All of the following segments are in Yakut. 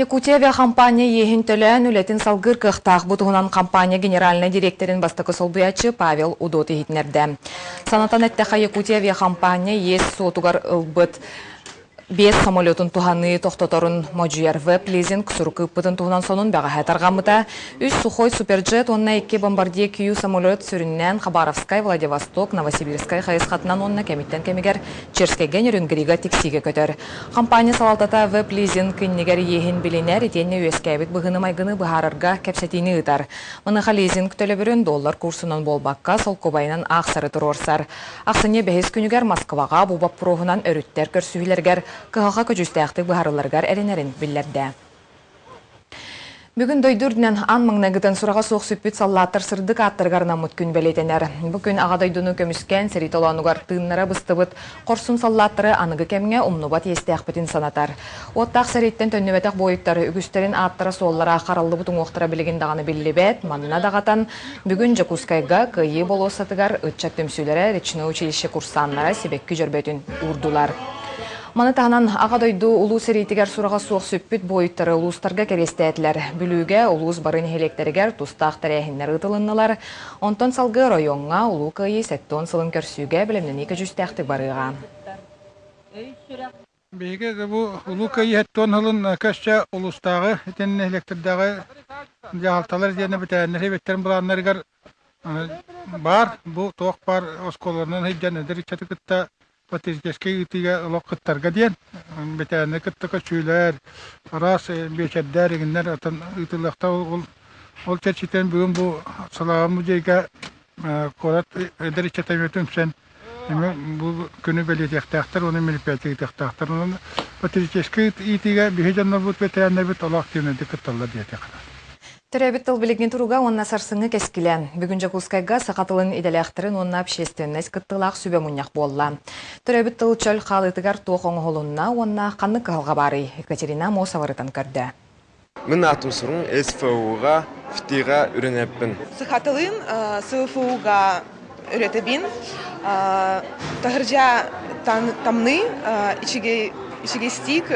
Якутия авиахампаанньа иэһин төлөөн, үлэтин салгыыр кыахтаах. Бу туһунан хампаанньа генеральнай дириэктэрин бастакы солбуйааччы Павел Удот иһитиннэрдэ. Санатан эттэххэ, Якутия авиахампаанньа иэс суотугар ылбыт биэс самолетун туһаныы тохтоторун модьуйар веб-лизинг сурук ыыппытын туһунан сонун бэҕэһээ тарҕаммыта. Үс Сухой Суперджет уонна икки Бомбардье Q самолет сүрүннээн Хабаровскай, Владивосток, Новосибирскай хайысхатынан уонна кэмиттэн кэмигэр Черскэйгэ Нерюнгрига тиксиигэ көтөр. Хампаанньа салалтата веб-лизинг иннигэр иэһин билинэр итиэннэ үөскээбит быһыыны-майгыны быһаарарга кэпсэтиини ыытар. Маныаха лизинг төлөбүрүн доллар курсунан буолбакка, солкуобайынан аахсары туруорсар. Ахсынньы бэһис күнүгэр Москваҕа бу боппуруоһунан өрүттэр көрсүһүүлэригэр кыһалҕа көдьүүстээхтик быһаарылларыгар эрэнэрин биллэрдэ. Бүгүн дойду үрдүнэн аан маҥнайгытын сураҕа суох сүппүт саллааттар сырдык ааттарыгар анаммыт күн бэлиэтэнэр. Бу күн Аҕа дойдуну көмүскээн сэрии толоонугар тыыннара быстыбыт хорсун саллааттары аныгы кэмҥэ умнубат иэстээхпитин санатар. Уоттаах сэрииттэн төннүбэтэх буойуттар үгүстэрин ааттара-суоллара хараллыбыт уҥуохтара билигин даҕаны биллибэт. Манна даҕатан, бүгүн Дьокуускайга Кыайыы болуоссатыгар ыччат түмсүүлэрэ, речной училище курсааннара сибэкки дьөрбөтүн уурдулар. Маны таһынан Аҕа дойду Улуу сэриитигэр сураҕа суох сүппүт буойуттары улуустарга кэриэстээтилэр. Бүлүүгэ улуус бары нэһилиэктэригэр тустаах тэрээһиннэр ыытылыннылар. Онтон салгыы оройуоҥҥа Улуу Кыайыы 70 сылын көрсүүгэ бэлэмнэнии көдьүүстээхтик барыаҕа. Биһиги бу Улуу Кыайыы 70 сылын көсчө улуустааҕы итин нэһилиэктэрдээҕи дьаһалталар диэн бэтэрээннэр эбиттэрин былааннарыгар баар. Бу туох баар оскуолаларынан сылдьан эдэр ыччаты кытта патриотическай ыытыыга олох кыттарга диэн бэтэрээннэри кытта көчүүлэр, араас биэчэрдэр игиннэр атын ыытыллыахтаах ол ол чэрчитинэн бүгүн бу Салаҕа музейга куорат эдэр ыччата эмиэ түмсэн эмиэ бу күнү бэлиэтиэхтээхтэр уонна мероприятие ыытыахтаахтар. Онон патриотическай иитиигэ биһи дьоннорбут бэтэрээннэрбит олох активнайдык кытталлар диэтиэххэ. Төрөөбүт тыл билигин туруга уонна сарсыҥҥы кэскилэ. Бүгүн Дьокуускайга саха тылын идэлээхтэрин уонна общественность кыттыылаах сүбэ мунньах буолла. Төрөөбүт тыл чөл хаалыытыгар туох оҥоһулунна уонна ханнык кыһалҕа баарый? Екатерина Амосова ырытан көрдө. Мин аатым сурун СФУ-га ФТИ-га үрэнэппин. Саха тылын СФУ-га үрэтэбин. Таһырдьа тамны ичигэстик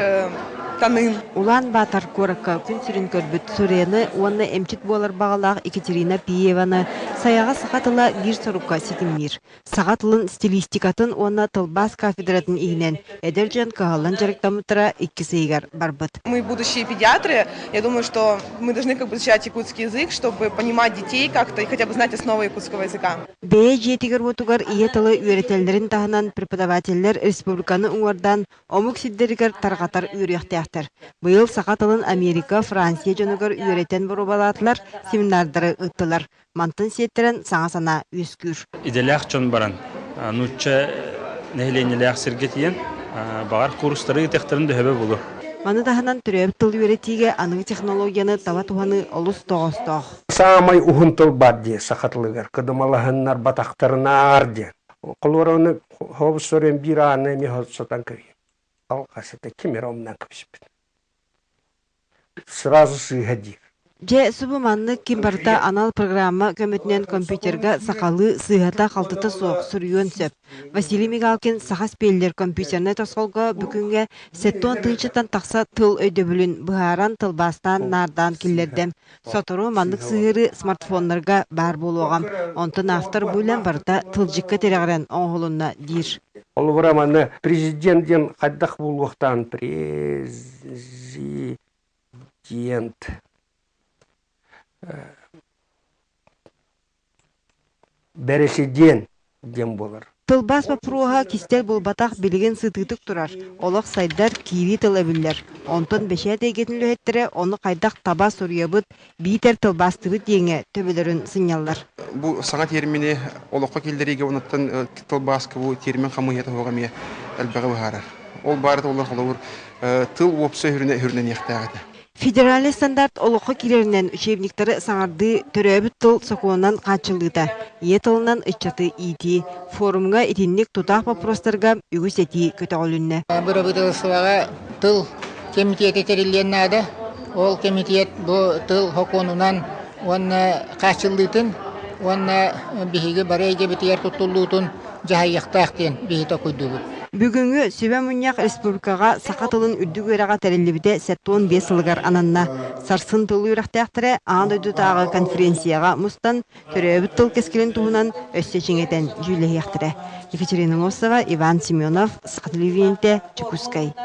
танын. Улаан-Баатар куоракка күн сирин көрбүт Сурены уонна эмчит буолар баҕалаах Екатерина Пиеваны Сайаҕа саха тыла биир сорукка ситимниир. Саха тылын стилистикатын уонна тылбаас кафедратын иһинэн эдэр дьон кыһаллан дьарыктаммыттара иккис ыйыгар барбыт. Мы будущие педиатры. Я думаю, что мы должны как бы изучать якутский язык, чтобы понимать детей как-то и хотя бы знать основы якутского языка. Бэйэ дьиэтигэр-уотугар ийэ тылы үөрэтэллэрин таһынан преподавателлэр республиканы уҥуордаан омук сирдэригэр тарҕатар үөрүйэхтээхтэр. Быйыл саха тылын Америка, Франция дьонугар үөрэтэн боруобалаатылар, семинардары ыыттылар. Мантан сиэттэрэн саҥа санаа үөскүүр. Идэлээх дьон баран, нуучча нэһилиэнньэлээх сиргэ тиийэн, баҕар курстары ыытыахтарын төһөбө булу. Маны таһынан төрөөбүт тыл үөрэтиигэ аныгы технологияны таба туһаныы олус тоҕоостоох. Саамай уһун тыл бар дии саха тылыгар кыдымалаһыннар батахтарынаар диэн. Холуораны хобуссорен биир ааны эмиэ сотан кэбиһин. Алҕасыта ким эрэ умнан кэбиспит. Сразу сыыһа диир. Дьэ, субу маннык ким барыта анал программа көмөтүнэн компьютерга сахалыы сыыһата-халтыта суох суруйуон сөп. Василий Мигалкин Саха спеллер компьютернай тосхолго бүгүҥҥэ 70 тыһыынчаттан тахса тыл өйдөбүлүн быһааран, тылбаастаан, наардаан киллэрдэ. Сотору маннык сыһыарыы смартфоннарга баар буолуоҕа. Онтон автор бу үлэм барыта тылдьыкка тирэҕирэн оҥоһулунна диир. Холобура манна президент диэн хайдах буолуохтаан президент бэрэсидьиэн диэн буолар. Тылбаас боппуруоһа кистэл буолбатах билигин сытыытык турар, олох сайдар, киирии тыл эбиллэр. Онтон бэчээт эйгэтин үлэһиттэрэ ону хайдах таба суруйабыт, биитэр тылбаастыыбыт диэҥҥэ төбөлөрүн сынньаллар. Бу саҥа тиэрмини олоххо киллэриигэ онуттан тылбааска бу тиэрмин хамыыһыйата суоҕа эмиэ элбэҕи быһаарар. Ол баара туолан холобур тыл уопсай үрүнэниэхтээх этэ. Федеральнай стандарт олоххо киирэринэн учебниктары саҥардыы, төрөөбүт тыл сокуонунан хааччыллыыта, ийэ тылынан ыччаты иитии, форумҥа итинник тутаах боппуруостарга үгүс этии көтөҕүлүннэ. Бырабыыталыстыбаҕа тыл кэмитиэтэ тэриллиэн наада. Ол кэмитиэт бу тыл сокуонунан уонна хааччыллыытын уонна биһиги бары эйгэбитигэр туттуллуутун дьаһайыахтаах диэн биһи толкуйдуубут. Бүгүҥҥү сүбэ мунньах республикаҕа саха тылын үрдүк үөрэҕэ тэриллибитэ 75 сылыгар ананна. Сарсын тыл үөрэхтээхтэрэ аан дойдутааҕы конференцияҕа мустан, төрөөбүт тыл кэскилин туһунан өссө чиҥэтэн дьүүллэһиэхтэрэ. Екатерина Носова, Иван Семенов, Саха телевидениетэ, Дьокуускай.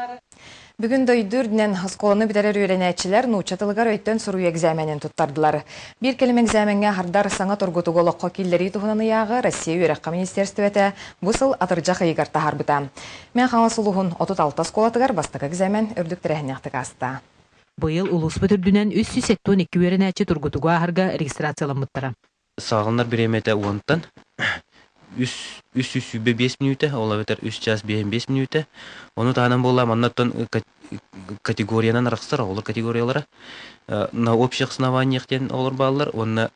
Бүгүн дойду үрдүнэн оскуоланы бүтэрэр үөрэнээччилэр нуучча тылыгар өйтөн суруйуу экзаменин туттардылар. Биир кэлим экзамеҥҥа аһардар саҥа тургутугу олоххо киллэрии туһунан ыйааҕы Россия үөрэххэ министиэристибэтэ бу сыл атырдьах ыйыгар таһаарбыта. Мэҥэ Хаҥалас улууһун 36 оскуолатыгар бастакы экзамен үрдүк тэрээһиннээхтик ааста. Быйыл улууспут үрдүнэн 372 үөрэнээччи тургутугу ааһарга регистрацияламмыттара. Саҕаланар бириэмэтэ уонтан үс үс сүүс сүүрбэ биэс мүнүүтэ, ол эбэтэр үс чаас биэһин биэс мүнүүтэ. Ону таһынан буолла маннаттан категориянан арахсар оҕолор категориялара. На общих основаниях диэн оҕолор бааллар уонна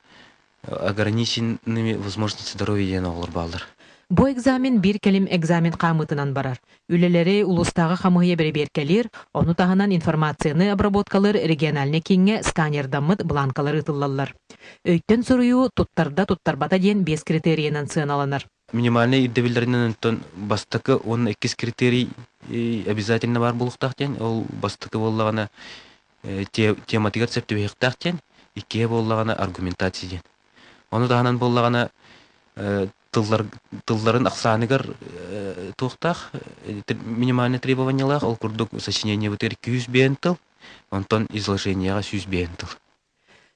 ограниченными возможностями здоровья диэн оҕолор бааллар. Бу экзамен биир кэлим экзамен хаамыытынан барар. Үлэлэри улуустааҕы хамыыһыйа бэрэбиэркэлиир, ону таһынан информацияны обработкалыыр региональнай кииҥҥэ сканердаммыт бланкалар ыытыллаллар. Өйтөн суруйуу туттарда туттарбата диэн биэс критерийинэн сыаналанар. Минимальнай ирдэбиллэринэн онтон бастакы уонна иккис критерий обязательно баар буолуохтаах диэн, ол бастакы буоллаҕына тематыгар сөп түбэһиэхтээх диэн, иккиһэ буоллаҕына аргументация диэн. Ону таһынан буоллаҕына тыллар, тылларын ахсааныгар туохтаах минимальный требованиялаах, ол курдук сочинениебытыгар 205 тыл, онтон изложениеҕа 105 тыл.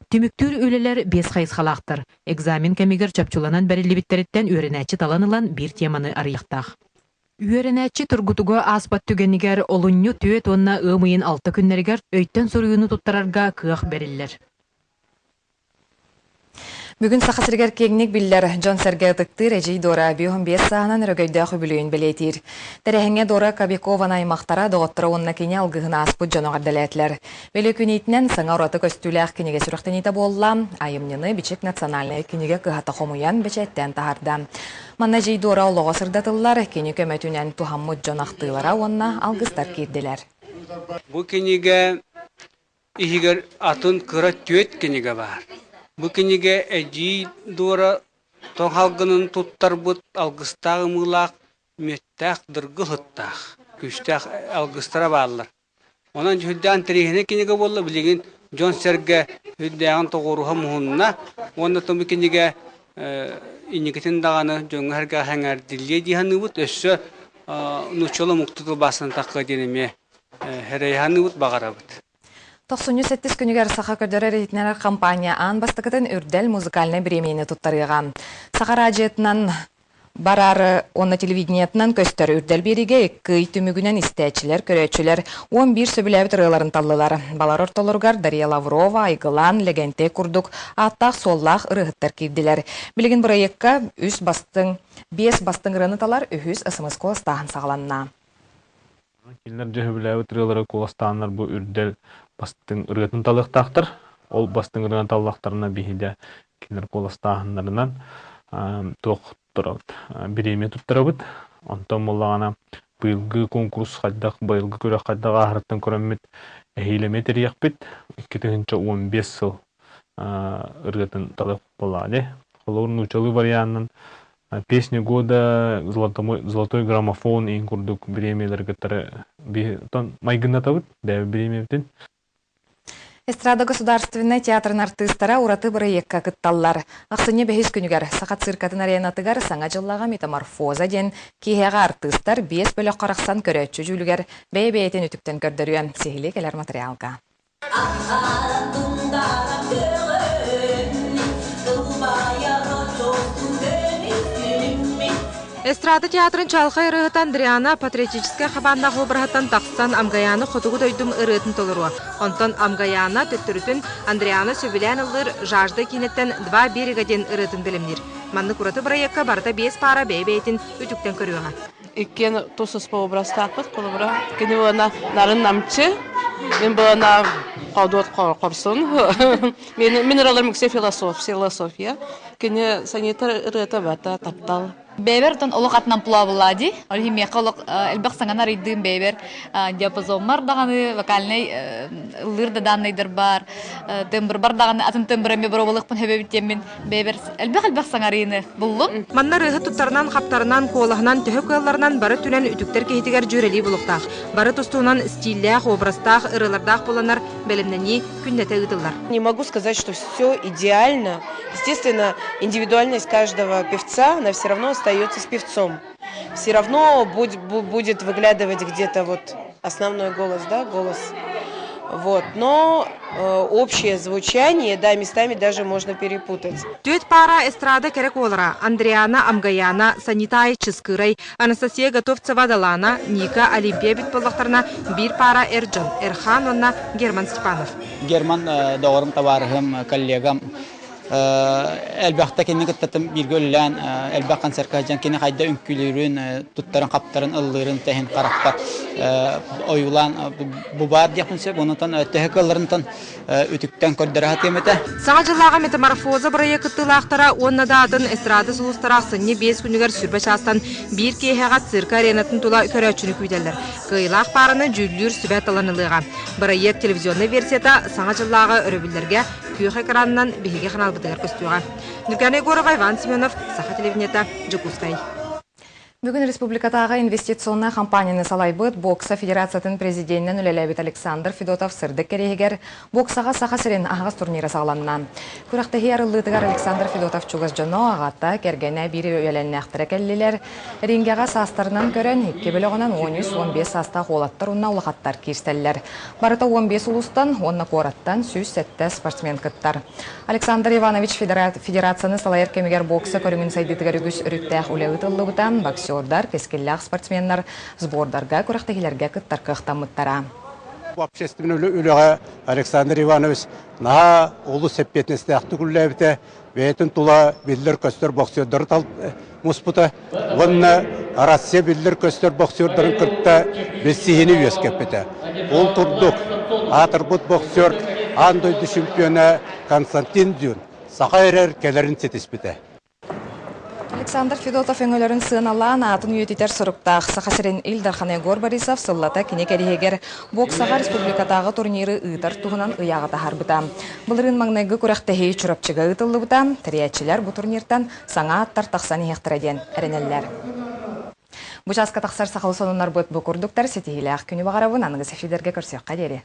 Түмүктүүр үлэлэр биэс хайысхалаахтар. Экзамен кэмигэр чопчуланан бэриллибиттэриттэн үөрэнээччи талан ылан биир теманы арыйыахтаах. Үөрэнээччи тургутуга ааспат түгэнигэр олунньу түөрт уонна ыам ыйын алта күннэригэр өйтөн суруйууну туттарарга кыах бэриллэр. Бүгүн Саха сиригэр киэҥник биллэр, дьон-сэргэ ытыктыыр Эдьиий Дора 55 сааһынан өрөгөйдөөх үбүлүөйүн бэлиэтиир. Тэрээһиҥҥэ Дора Кобякова аймахтара, доҕотторо уонна кини алгыһын ааспыт дьоно эҕэрдэлээтилэр. Бэлиэ күн иитинэн саҥа ураты көстүүлээх кинигэ сүрэхтэниитэ буолла. Айымньыны Бичик национальнай кинигэ кыһата хомуйан, бэчээттээн таһаарда. Манна Эдьиий Дора олоҕо сырдатыллар, кини көмөтүнэн туһаммыт дьон ахтыылара уонна алгыстар киирдилэр. Бу кинигэ иһигэр атын кыра түөрт кинигэ баар. Бу кинигэ Эдьиий Дора тоҥ халгынын туттарбыт алгыстаах ымыылаах, мүөттээх дыргыл сыттаах, күүстээх алгыстара бааллар. Онон сүрдээх интэриэһинэй кинигэ буолла. Билигин дьон-сэргэ сүрдээҕин тоҕуоруһа муһунна уонна бу кинигэ инникитин даҕаны дьоҥҥо-сэргэҕэ сэҥээрдиллиэ дии саныыбыт. Өссө нууччалыы омуктуу тылбаастанан таххыа диэн эмиэ Эрэйханыыбыт баҕарабыт. Тохсунньу сэттис күнүгэр Саха көрдөрөр иһитиннэрэр компания аан бастакытын Үрдэл музыкальнай бириэмийэни туттарыаҕа. Саха араадьыйатынан барар уонна телевидениетынан көстөр Үрдэл биэриигэ икки ый түмүгүнэн истээччилэр, көрөөччүлэр 11 сөбүлээбит ырыаларын таллылар. Балар ортолоругар Дарья Лаврова, Айгылаан, Лэгэнтэй курдук ааттаах-суоллаах ырыаһыттар киирдилэр. Билигин бырайыакка үс бастыҥ, биэс бастыҥ ырыаны талар үһүс СМС-куоластааһын саҕаланна. Кинилэр дьөһүбүлээбит ырыалары куоластааннар бу үрдэл бастыҥ ырыатын талыахтаахтар. Ол бастыҥ ырыаны таллахтарына биһиги кинилэр куоластааһыннарынан туох туттарабыт, бириэмийэ туттарабыт. Онтон буоллаҕына быйылгы куонкурус хайдах, быйылгы күрэх хайдах ааһарыттан көрөммүт эһиил эмиэ тэрийиэхпит. 2015 сыл ырыатын талыах буоллаҕа дии. Холобур, нууччалыы варианынан Песня года, золотой граммофон иин курдук бириэмийэлэри кыттары майгыннатабыт бэйэбит бириэмийэбитин. Эстрада государственнай театрын артыыстара ураты бырайыакка кытталлар. Ахсынньы бэһис күнүгэр Саха циркатын аренатыгар Саҥа дьыллаҕа метаморфоза диэн киэһэҕэ артыыстар биэс бөлөх харахсан көрөөччү дьүүлүгэр бэйэ-бэйэтин үтүктэн көрдөрүө. Сиһилии кэлэр материалга. Эстрада театрын чаҕылхай ырыаһыта Андриана патриотическай хабааннаах обраһыттан тахсан Амгаяны хотугу дойдум ырыатын толоруо. Онтон Амгаяна төттөрүтүн Андриана сөбүлээн ыллыыр «Жажда» киинэттэн «Два берега» диэн ырыатын бэлэмниир. Маннык ураты бырайыакка барыта биэс паара бэйэ-бэйэтин үтүктэн көрүөҕэ. Иккиэн тус-туспа образтаахпыт. Холобура, кини буолана нарын намчы, мин буолана хоодуот хорсун. Мин ыраларым үксэ философия. Кини санитар ырыата бата таптал. Бэйэбэр оттон олох атын амплуа буолла дии. Ол иһин миэхэ олох элбэх саҥаны арыйдыым бэйэбэр диапазоммар даҕаны вокальнай ыллыыр да дааннайдар баар, тембрбар даҕаны атын тембр эмиэ боруобалыахпын сөбөбүт диэммин бэйэбэр элбэх-элбэх саҥарыыны буллум. Манна ырыаһыт туттарынан, хаптарынан, куолаһынан төһө кыалларынан бары өттүнэн үтүктэр киһитигэр дьүөрэлии булуохтаах. Бары тустуунан стиллээх, образтаах, ырыалардаах буоланнар бэлэмнэнии күннэтэ ыытыллар. Не могу сказать, что все идеально. Естественно, индивидуальность каждого певца, она все равно остается с певцом. Все равно будет выглядывать где-то вот основной голос, да, голос. Вот. Но общее звучание, да, местами даже можно перепутать. Түөрт паара эстрада кэрэ куолара Андриана Амгаяна, Санитай Чыскырай, Анастасия Готовцева Далана, Ника Олимпия эбит буоллахтарына биир паара эр дьон Эрхан уонна Герман Степанов. Герман доҕорум, табаарыһым, коллегам элбэхтэ кинини кытта бииргэ үлэлээн элбэх концертка сылдьан кини хайда үҥкүүлүүрүн, туттарын-хаптарын, ыллыырын тэһин харахпар ойуулаан бу баар диэхпин сөп. Онтон төһө кыалларынтан үтүктэн көрдөрө сатыам этэ. Саҥа дьыллааҕы метаморфоза бырайыак кыттыылаахтара уонна да атын эстрада сулустара ахсынньы биэс күнүгэр сүрбэ чаастан биир киэһэҕэ цирка аренатын тула көрөөччүнү күүтэллэр. Кыайыылаах паараны дьүүллүүр сүбэ талан ылыаҕа. Бырайыак телевизионнай версията саҥа дьыллааҕы өрөбүллэргэ күөх экранынан биһиги ханаалбытыгар көстүөҕэ. Ньургана Егорова, Иван Семенов, Саха телевидениета, Дьокуускай. Бүгүн республикатааҕы инвестиционнай компанияны салайбыт Бокса Федерациятын президенинэн үлэлээбит Александр Федотов сырдык кэриэһигэр боксаҕа Саха сирин аһаҕас турнира саҕаланна. Күрэхтэһии арыллыытыгар Александр Федотов чугас дьоно, аҕата, кэргэнэ биир үөлэннээхтэрэ кэллилэр. Рингэҕэ саастарынан көрөн, икки бөлөҕүнэн 13-15 саастаах уолаттар уонна улахаттар киирсэллэр. Барыта 15 улуустан уонна куораттан 107 спортсмен кыттар. Александр Иванович федерацияны салайар кэмигэр бокса көрүҥүн сайдыытыгар үгүс өрүттээх үлэ ыытыллыбыта, боксердар, кэскиллээх спортсменнар сбордарга, күрэхтэһиилэргэ кыттар кыахтаммыттара. Общественный үлэҕэ Александр Иванович наһаа олус эппиэтинэстээхтик үлэлээбитэ, бэйэтин тула биллэр-көстөр боксердары муспута уонна Россия биллэр-көстөр боксердарын кытта билсиһиини үөскэппитэ. Ол курдук, аатырбыт боксер аан дойду чемпиона Константин Дюн саха эрэр кэлэрин ситиспитэ. Александр Федотов өҥөлөрүн сыаналаан аатын үйэтитэр соруктаах Саха сирин Ил Дархана Егор Борисов сыллата кини кэриһигэр боксаҕа республикатааҕы турниры ыытар туһунан ыйааҕы таһаарбыта. Былырыын маҥнайгы күрэхтэһии Чурапчыга ыытыллыбыта. Тэрийээччилэр бу турниртан саҥа аттар тахсан иһиэхтэрэ диэн эрэнэллэр. Бу чааска тахсар сахалы сонуннарбыт бу курдуктар ситиһиилээх күнү баҕарабын аныгы эфирдэргэ көрсүөххэ диэри.